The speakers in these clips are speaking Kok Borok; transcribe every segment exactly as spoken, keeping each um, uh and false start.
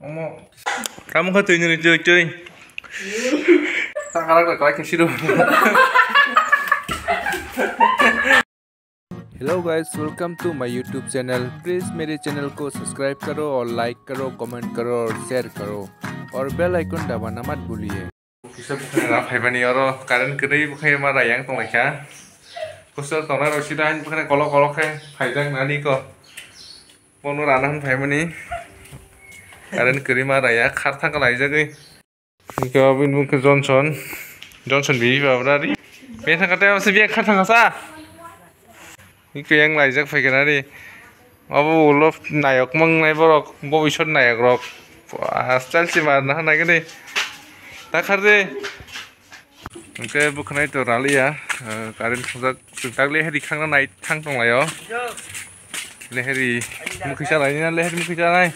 Tamo kha twi nini twi twi. Tangkara koi koi kisi do. Hello guys, welcome to my YouTube channel. Please मेरे channel को subscribe करो और like करो, comment करो और share करो और bell icon दबाना मत भूलिए। Kisa bukhai ra phaimani oro current kwrwi bukhai ma rayang tonglaikha. Kusa tongnai rok sida ani bukhai kolok kolok khe phaijak nani ko. Bono rana hwn phaimani. Current kwrwi ma raya khar thang laijagwi. Hingke obo ni mung khe Johnson. Johnson bibi babra ri. Beng thang kate ase biya khar thang sa. Hingke yang laijak phai khe nari. Obo ulo nayok mang nai borok. Bo isor nayok rok. Wah, style si mar na nai gani. Ta khar de. Hingke bukhnai to raliya. Eh, current thongjak. Chwng tak leheri khangna nai thang tonglaio. Leheri mukhi chanai na leheri mukhi chanai.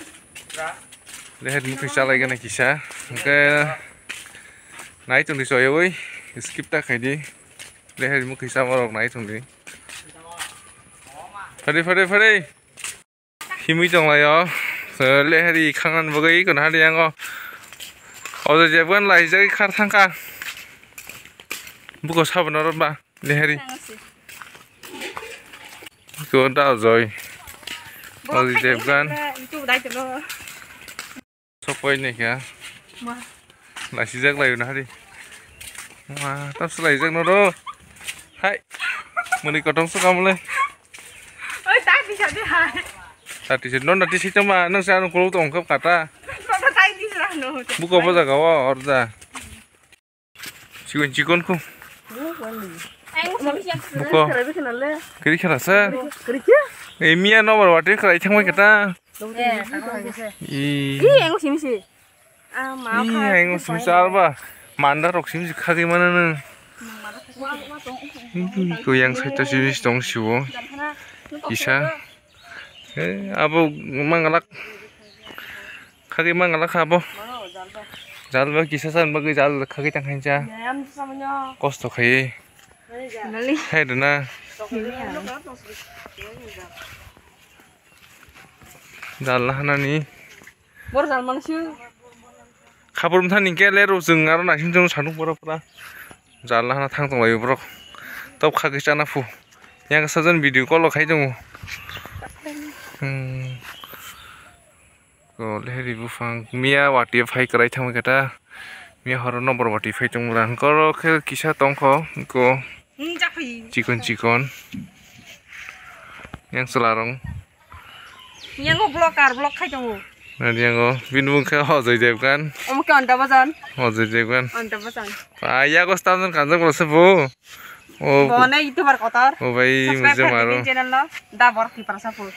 Leher mukhi chalai gana kisa. Hingke nai tongdi soyoi skip ta khaidi. Leher mukhi sama rok nai tongdi. Fare fare fare. Himui tonglaio. Leher i khangnan bagwi kono hari yango. Ojo jebgan laijagwi khar thangkha. Buko sabana rotba. Leheri. Ko da joi. Ojoi Devgan. Sokoi ne kya? Laisijak lai na hari. Ma, tam se laijak no ro. Hai. Muni kotong so kamle. Oi, tak di sade hai. Sati se non dati se tama nang sa no kolo tong kap kata. Buko boja gawa orda. Chikon chikon ko. Buko. Kiri khara sa. E miya no bar wate khara ithang mai kata. I. Ih, ang simi sar ba. Manda rok simi khagi mana nang. Ih, ko yang sai ta simi tong siwo. Kisa. Eh, abo mangalak. Khagi mangalak abo. Jal ba kisa san bagwi jal khagi tang khaincha. Kosto khai. Hai dana. Jal lahanani. Bor jal mansi. Khabur mthan hingke le ro chwng aro naising chwng sanuk boro pura. Jal lahana thang tong laio borok. Tok kha kisa na phu. Yang sajan video call khai tongo. Hmm. Ko leheri buphang miya wati phai kwrai thangwi kata. Miya horo nobor wati phai tong bwla. Koro khe kisa tongkho ko. Chikon chikon. Yang chwla rong. Yango vlogger, vlog khai tongo. Nadi yango, bini mung khe Ojoi Devgan. Omo khe Amitabh Bachchan. Ojoi Devgan. Amitabh Bachchan. Ah, yago stamjak kanjak bolsa bo. O. Bo ne YouTuber kotor. O bai, subscribe mujhe khai maro. Di channel no. Da bor Tiprasa pho.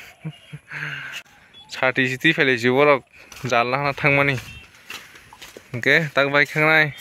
Sati siti phele si borok jal lahana thangmani. Hingke tak bai khangnai.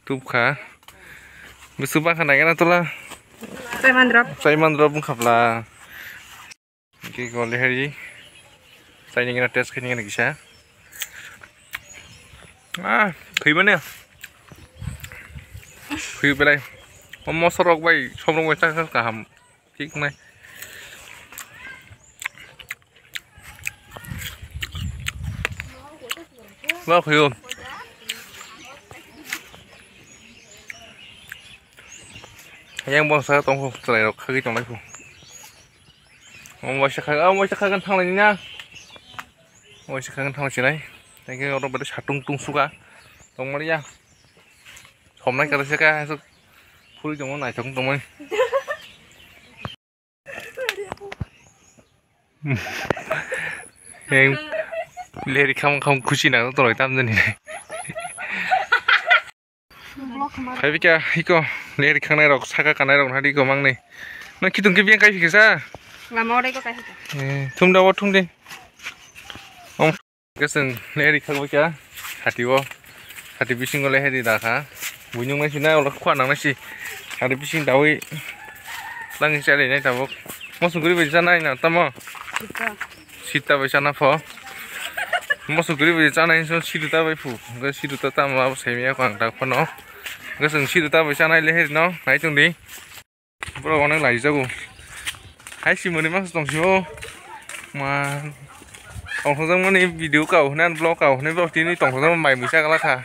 Tubkha. Bwswk bakha naikhe na tola. Chai mandrop. Chai mandrop wngkha bla. Hingke go leheri. Chai nini gana test khe nini gana kisa. Ah, khwi mane. Khwi belai. O moso rok bai, som rok bai chakha kaham. Thik nai. Ba khuyo. Yang bangsa tongkho chwrai rok khagwi tonglai kho. Omo waisa kha, omo waisa kha gan thanglai na. Omo waisa kha gan thanglai sinai. Thank you, oro bade satung tung suka. Tongmani ya. Somnai kara seka, phuri tongmo naithok tongmani. Yang leri kham kham khusi na toloi tam jani. Phai bika hiko leri khangnai rok saka kanai rok hadi ko mangnai. Nang khitung ke biang kai phikisa. Lama ore ko kai phika. Eh, thum da o thum de. Hwnkhe chwng lehri khakbai kha, hati o, hati bisingo lehri da kha. Buinung nai si nai, ulo khua nang nai si. Hati bising daui langwi chari nai tabuk. Mosok guri bai chanai na tamo? Sita. Sita bai chana pho. Mosok guri bai chanai so sidu ta bai phu. Hwnkhe sidu ta tamo abo sai maya ko ang tak phano. Hwnkhe chwng sidu ta bai chanai lehri no nai chwng di. Borok onek laijago. Hai simoni masa tong sio. Ma. Tongthokjak mani video kau hwnwi, vlog kau hwnwi, borok tini tongthokjak mai muisa kala kha.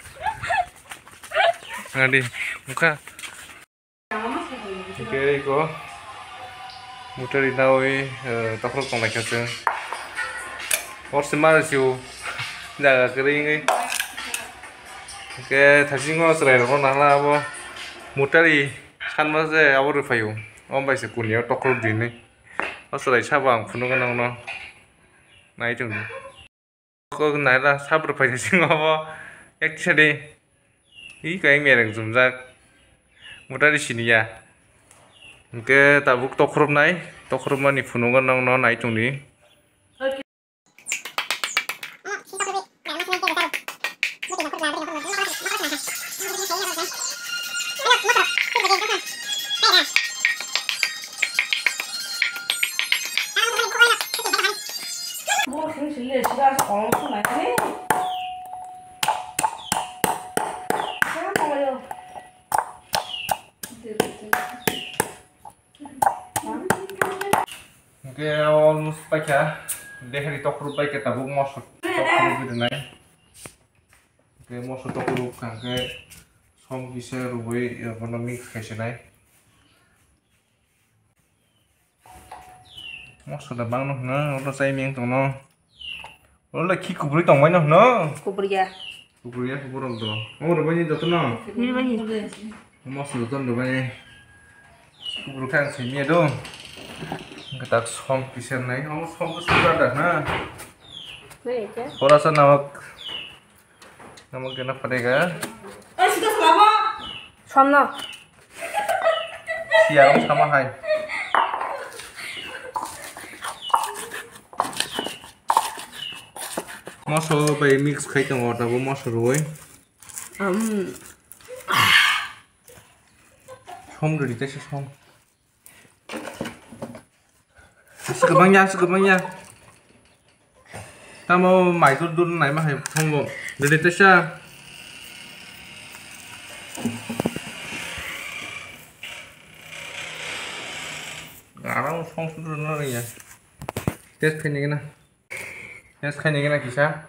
Nadi, mukha. Hwnkhe iko. Mutari nawi, eh, tokhorok tong lai kha chwng. Hor se ma sio. Jaga kwrwi wngwi. Hwnkhe thaisingo chwrai rokno nahla abo. Mutari. Sanma se abo rwphaio, o bai se kuniya tokhorok dinwi. O chwrai sabo ang phunukgo nokno. Nai chwng di. Kok naila sabo rwphai se singo abo. Ek tisa di. I kai mereng jumjak. Mutari siniya. Hwnkhe tabuk tokhoroknai. Tokhorokmani phunukgo nokno nai chwng di. Hwnkhe almost paikha, dehri tokhorok paikha tabuk moso tokhorok rwnai. Hwnkhe moso tokhorok hwnkhe som kisa rwui bono mix khai sinai. Moso da bangno hwno, oro chai meng tongno. Oro le khi kubui tongmai no hwno? Kubui ya. Kubui ya, kubui rok do. O rwbaini joto no? Rwbaini. Moso joto no rwbaini. Kubui khe ang simi ya do. Hwnkhe tak som kisa nai. O som kisa da na. Nai ya. Ora sa nawak. Namo kena padega. Eh, sudah selama. Somno. Siya, sama hai. Moso bai mix khai tongo, tabo moso rwui. Um. Som rwdi, tei se som. Aswk kwbangya, aswk kwbangya. Tamo mai dur dur naima hai thongo. Dede tesa. Arang song sudur na ya. Test khaini gana. Test khaini gana kisa.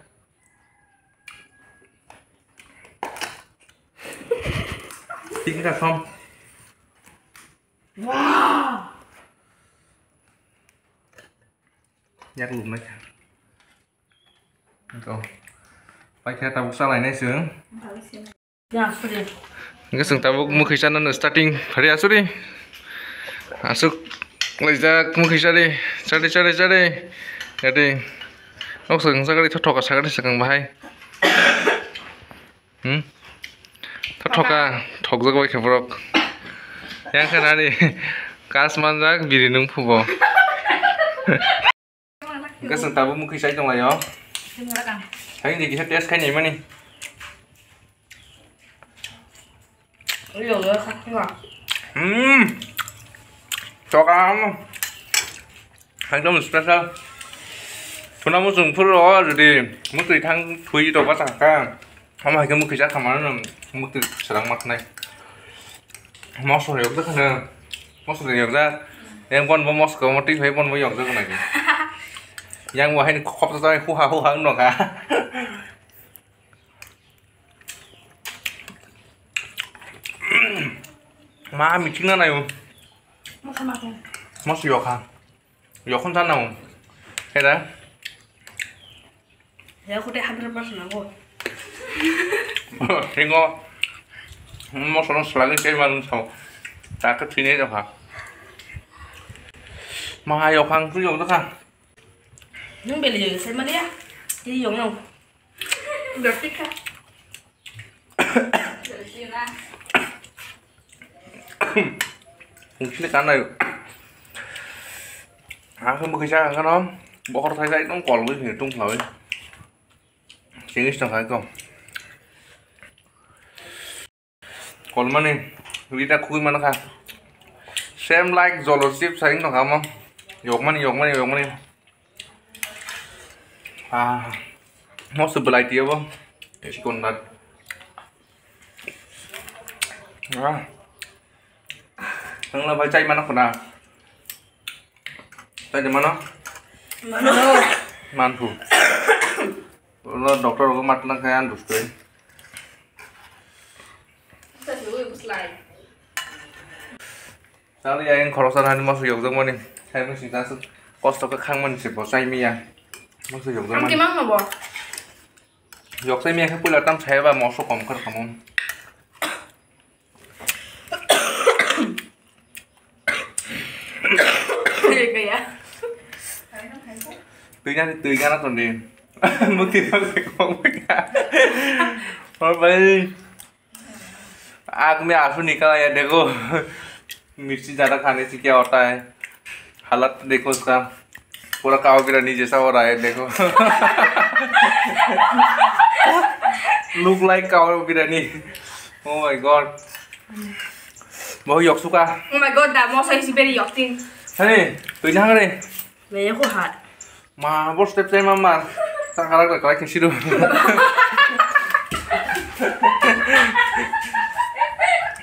Tik na som. Wah! Yak lum nai kha. Ito. Pai kha tabuk salai nai chwng. Ya, sorry. Hwnkhe chwng tabuk mwkhwi chanano starting. Hari asuri. Asuk laijak mwkhwi chari. Chari, chari, chari. Gadi. Nok chwng chakari thothoka sakari sakang bahai. Hmm? Thothoka, thokjak bai khe borok. Yang khe nani kas manjak biri nung phubo. Hwnkhe chwng tabuk mwkhwi chai tonglaio. Hai di kisa test khai naimani. Hmm. Chokam. Ekdom special. Thuna muchung phuru o jodi mutwi thang thui to bachang kha. Omo hai khe mukhi jak khamano nwng mukti swrang ma khnai. Mosla yok jak khano. Mosla yok jak. Yang bon bo mosko mo twi phai bon bo yok jak nai. Yang bo hai khop jak huha huha wng nokha. Ma miting na nayo. Mosla ma khe. Mosla yok kha. Yok khon ta nang. Heda. Ya, aku teh hundred percent aku. Tengok. Mau sono selagi saya malu sama. Tak ke sini dah. Mahal yok kang tu yok dah. Nung beli yok saya mana ya? Jadi yok yok. Berarti kah? Nungkini kanai. Aku mau kisah kan om. Bokor saya itu kolwi hitung kolwi. Chengis tongkha kho. Kolmani rita khugwi mano kha. Same like jolo chips hai wngtongkha omo. Yokmani, yokmani, yokmani. Ah, moso belai tiya bo. Chikon dat. Ah. Nangla bai chai mano khuna. Chai de mano? Mano. Manphu. Ulo doctor rogo matna kaya andustoi. Chalo ya yang khoroksa hani moso yokjak mani. Hai musi tasu kosto khe khang mani se bo chai miya. Moso yokjak mani. Ang kimang no bo? Yok chai miya khe puila tam sai ba moso kom khar kamo. Kaya. Twi na twi gana ton din. Mukti thang se kom kha. Hor bai. आग में आंसू निकल आया, देखो। मिर्ची ज्यादा खाने से क्या होता है, हालत देखो उसका, पूरा काव बिरयानी जैसा हो रहा है, देखो। Look like काव बिरयानी। Oh my God। बहुत यक्सुका। Oh my God, da moso isi beri yoktin। Hey, twi na re। Meyako hat. Ma, bo step chai ma mar. Ta kara kara kara kisiru.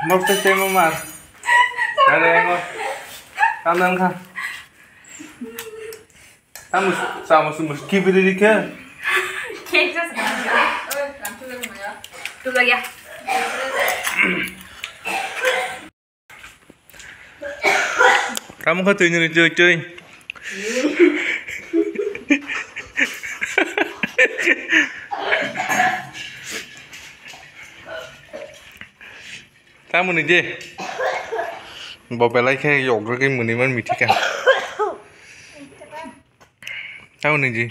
Bo step chai ma mar. Kare ngo. Tam dan kha. Tamus, samus mus kibiri dikhe. Cake just got here. Tu lagya. Tamo kha twi nini twi twi. Tamo ni je. Bo belai khe yogragwi mwnwi man mithika. Tamo ni je.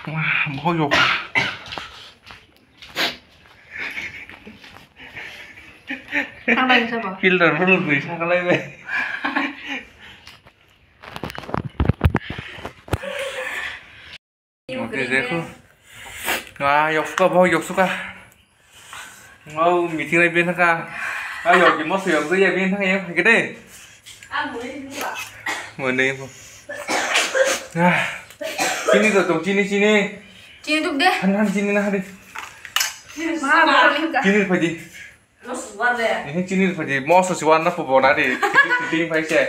Wah, boyok. Thangbai sabo. Filter bulu gwi sakalai bai. Oke, dekho. Ah, yoksuka, boh, yoksuka. Ngau meeting lai ben thangka. Ah, yok, mo se yok, ya ben thangka, ya, gede. Mone ko. Ah, chini to, to, chini, chini. Chini tuk de. Han, han, chini na, hari. Ma, ma, ma. Chini phaji. Ini chini phaji, moso si warna po bona di, fitting phai se.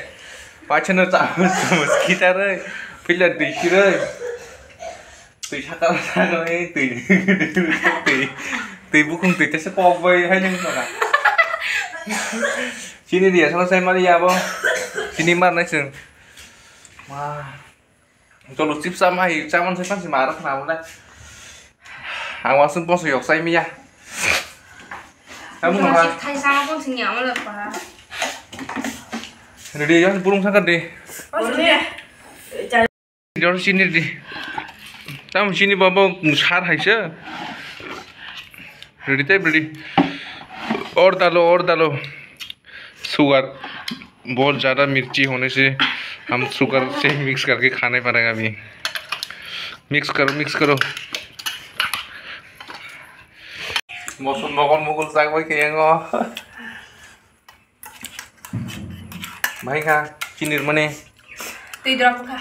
Pachano chamus, chamus kita re, pila dui si re. Tui saka saka ni, tui, tui, tui bukung tui tese pok bai hai nang na. Chini dia sama saya mari ya bo. Chini mar nai sung. Wah. Cholo chips sama hai, chaman sai pansi mara khna mo da. Ang wasung poso yok sai miya. Kamu no ha. Thai sama pon sing ya mo la pa. Ready ya, burung sangkar de. Ready. Jor sini di. Tam sini baba sar hai se. Ready type ready. Or dalo, or dalo. Sugar बहुत ज़्यादा मिर्ची होने से हम शुगर से मिक्स करके खाने पड़ेगा अभी। मिक्स करो, मिक्स करो। Moso mokol mokol chak bai khe yango. Bahai kha, chini rwmani. Twi drop kha.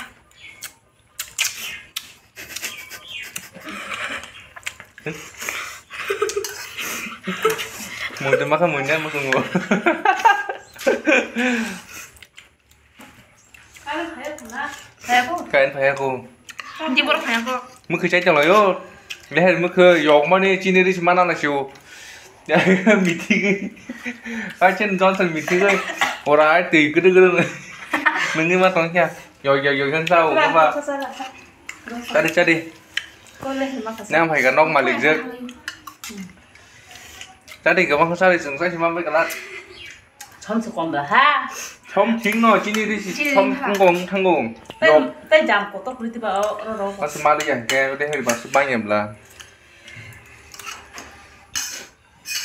Mui twi makha mui nai muchungo. Kain phaiya ko. Di borok phaiya ko. Mui khe chai tonglaio. Leher mui khe yokmani chini ri se mana naisio. Mithigwi. Ai chen Johnson mithigwi. Ora ai twi gede gede. Nungni ma tong kya. Yo yo yo kan sao ba. Chadi chadi. Nang phai ka nok malik je. Chadi ka bang sari sung sai ma bai kala. Som se kom da ha. Som thing no chini ri si som thang kong thang kong. Tei jam kotor khuri tiba ro ro. Mas mali yang ke de heri bas bang yem la.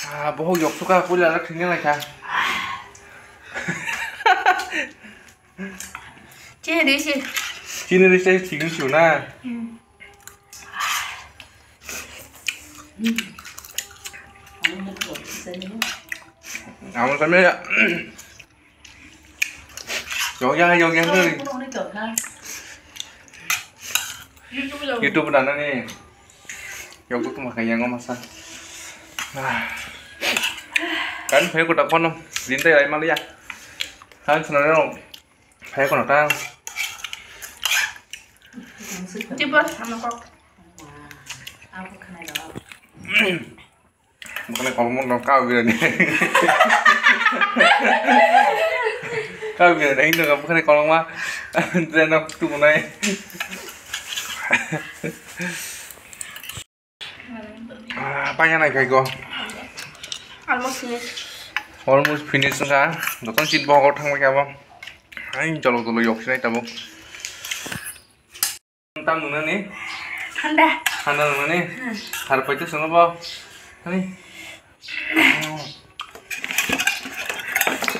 Ah, bohok yok suka puila la thwngya lai kha. Risi. Chini risi chini siu na. Amo sampe ya. Yokya, yokya, yokya. YouTube na nani. Yokya tu makan yang masa. Kan phai ko tak kono. Dinta ya malia. Kan senang. Phai kono ta. Tiba sama kok. Aku kenal dong. Bukan kalau mau nong kau bilang ni. Kau bilang ni, ini bukan kalau mah. Dia nak tu mana? Ah, paina nai khai go. Almost finish. Almost finish wngkha. Jotono seat bohok thang bai kha bo. Ai jolo jolo yok sinai tabuk. Tam nungnani? Thanda. Thanda nungnani? Hmm. Thar paito swngo bo. Ani.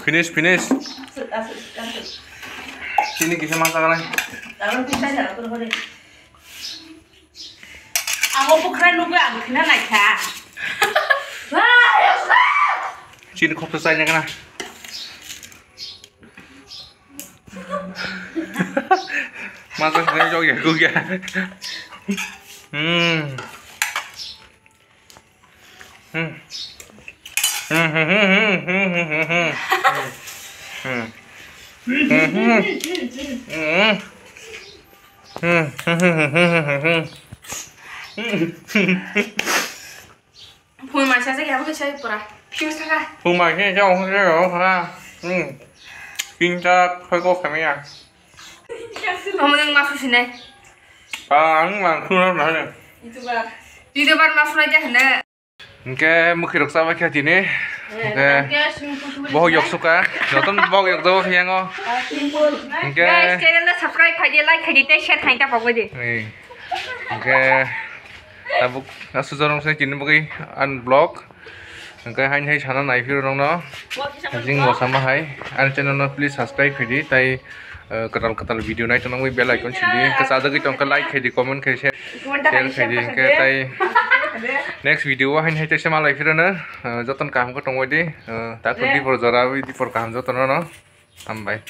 Finish, finish. Asuk, asuk, asuk. Chini kisa masa kanai. Tabuk kisa jara pura pura. Ang o bukhra nugwi ang khina naikha. Chini khoksa chai nangna. Masa khina jok ya gugya. Hmm. Hmm. Phung mai sa se ya bo sai pura. Phung sa ka. Phung mai se ya bo sai pura. Hmm. Kinta khoi ko khamya. Omo nang ma susinai. Ang ma suna na. YouTuber. YouTuber ma suna ja hne. Hingke mwkhwirok chabai kha tini. Hingke bohok yok suka. Jotono bohok yok jabo phiyango. Hingke guys, channel no subscribe khaidi, like khaidi, tei share khaidi ta pogodi. Hingke tabuk asujorong se tini bogwi an vlog. Hingke hain hai sana nai phiro nongno. Jing bo sama hai. An channel no please subscribe khaidi, tai eh, kwtal kwtal video nai tongo, bell icon sidi, hwnkhe chajagwi tongkha, like khaidi, comment khai, share, share khaidi, hwnkhe tai next video o haino hai teisa malai phirano, eh, jotono kaham khe tongbai di, eh, takhuk dipor jora wi dipor kaham jotono no, hambai.